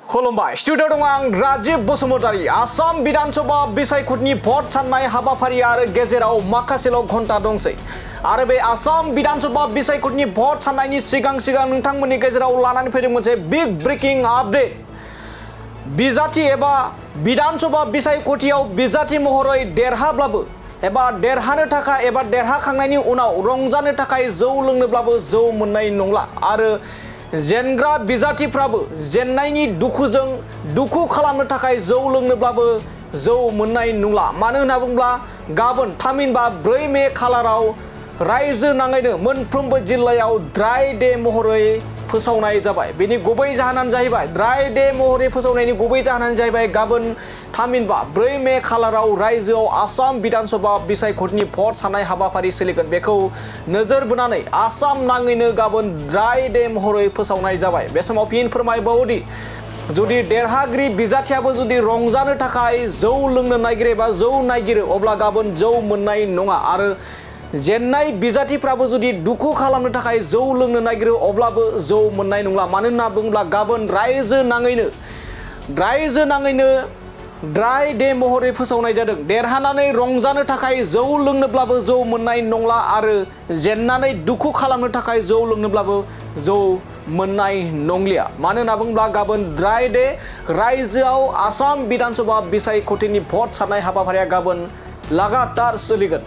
खुलुमबाय स्टुडिअ दं आं राजीव बसुमतारी। आसाम विधानसभा बिसायख'थिनि भट साननाय हाबाफारि आरो गेजेराव माखासेल' घन्टा दंसै आरो बे आसाम विधानसभा बिसायख'थिनि भट साननायनि सिगां नोंथांमोननि गेजेराव लानानै फैदों मोनसे बिग ब्रेकिं आपडेट। बिजाथि एबा विधानसभा बिसायख'थियाव बिजाथि महरै देरहाब्लाबो एबा देरहानो थाखाय एबा देरहाखांनायनि उनाव रंजानो थाखाय जौ लोंनोब्लाबो जौ मोननाय नंला आरो जेनग्रा बिजाथिफ्राबो जेननायनि दुखुजों दुखु खालामनो थाखाय जौ लोंनोब्लाबो जौ मोननाय नंला। मानो होनना बुङोब्ला गाबोन थामहिनबा 4 मे खालाराव रायजो नाङैनो मोनफ्रोमबो जिल्लायाव ड्राई डे महरै फोसावनाय जाबाय। बेनि गुबै जाहोनानो जाहैबाय ड्राई डे महरै फोसावनायनि गुबै जाहोनानो जाहैबाय गाबोन थामहिनबा 4 मे खालाराव रायजोआव आसाम विधानसभा बिसायख'थिनि भट साननाय हाबाफारि सोलिगोन। बेखौ नोजोर बोनानै आसाम नाङैनो गाबोन ड्राई डे महरै फोसावनाय जाबाय। बे समाव फिन फोरमायबावोदि जुदि देरहागिरि बिजाथियाबो जुदि रंजानो थाखाय जौ लोंनो नागिरो एबा जौ नागिरो अब्ला गाबोन जौ मोननाय नङा आरो जेननाय बिजाथिफ्राबो जुदि दुखु खालामनो थाखाय जौ लोंनो नागिरो अब्लाबो जौ मोननाय नंला। मानो होनना बुङोब्ला गाबोन रायजो नाङैनो ड्राई डे महरै फोसावनाय जादों। देरहानानै रंजानो थाखाय जौ लोंनोब्लाबो जौ मोननाय नंला आरो जेननानै दुखु खालामनो थाखाय जौ लोंनोब्लाबो जौ मोननाय नंलिया। मानो होनना बुङोब्ला गाबोन ड्राई डे रायजोआव आसाम विधानसभा बिसायख'थिनि भट साननाय हाबाफारिया गाबोन लागातार सोलिगोन।